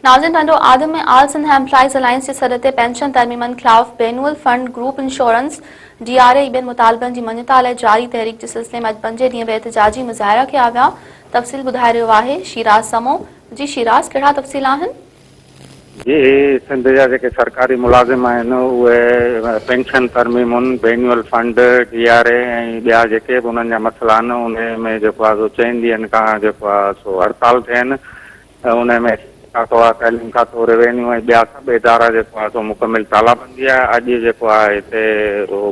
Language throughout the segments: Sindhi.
ناظرين Tando Adam ۾ all Sindh employees alliance جي سڏ تي پينشن ترميمن خلاف بينول fund group insurance, D R A ۽ ٻين مطالبن جي مڃتا لاء جاري تحريڪ جي سلسلي ۾ اڄ پنجين ڏينهن به احتجاجي مظاهرا ڪيا ويا، تفصيل ٻڌائي رهيو آهي شيراز سمون، جي شيراز ڪهڙا تفصيل آهن؟ جي سنڌ جا جيڪي سرڪاري ملازم آهن اهي پينشن ترميمن، بينول فنڊ، ڊي آر اي ۽ ٻيا جيڪي به انهن جا مسئلا آهن انهي ۾ جيڪو آهي سو چئن ڏينهن کان جيڪو آهي سو هڙتال تي آهن ۽ انهي ۾ کاتو آهي تعليم کاتو، روينيو ۽ ٻيا سڀ ادارا جيڪو آهي سو مڪمل تالابندي آهي اڄ جيڪو آهي هتي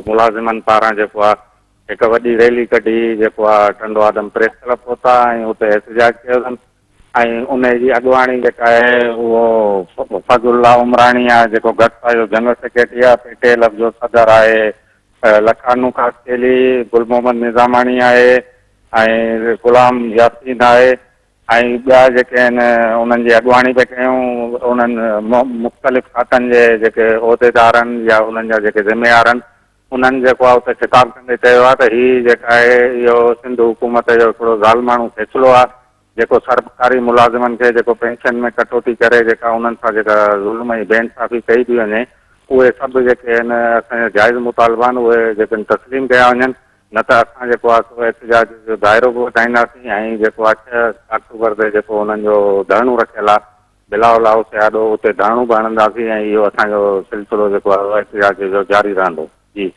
ملازمن پاران جيڪو آهي هڪ وڏي ريلي ڪڍي جيڪو آهي ٽنڊو آدم پريس ڪلب پهتا ۽ اتي احتجاج ڪيو اٿن ۽ انهي جي اڳواڻي جيڪا آهي اهو فضل الله عمراڻي آهي جيڪو گسٽا جو جنرل سيڪريٽري آهي پي ٽي ايل ايف جو صدر آهي لکانو خاصخيلي، گل محمد نظاماڻي آهي ۽ غلام ياسين آهي ۽ ٻيا جيڪي آهن انهن جي اڳواڻي پئي ڪيون انهن مختلف کاتن جي جيڪي عهديدار آهن يا انهن جا جيڪي ذميوار آهن انهن جيڪو آهي اتي خطاب ڪندي چيو آهي ته هي جيڪا آهي اهو سنڌ حڪومت جو هڪڙو ظالماڻو فيصلو آهي جيڪو سرڪاري ملازمن کي جيڪو پينشن ۾ ڪٽوتي ڪري جيڪا انهن سان جيڪا ظلم ۽ بي انصافي ڪئي پئي وڃي اهي سڀ جيڪي آهن اسان جا جائز مطالبا آهن اهي جيڪي تسليم ڪيا وڃن نه ته اسان جيڪو آهي سو احتجاج جو دائرو به وڌائينداسين ۽ جيڪو آهي ڇهه آڪٽوبر تي جيڪو انهن جو ڌرڻو رکيل آهي بلاول هائوس جي آڏو اتي ڌرڻو به هڻنداسين ۽ اهو اسان جو سلسلو جيڪو آهي احتجاج جو جاري رهندو. جي.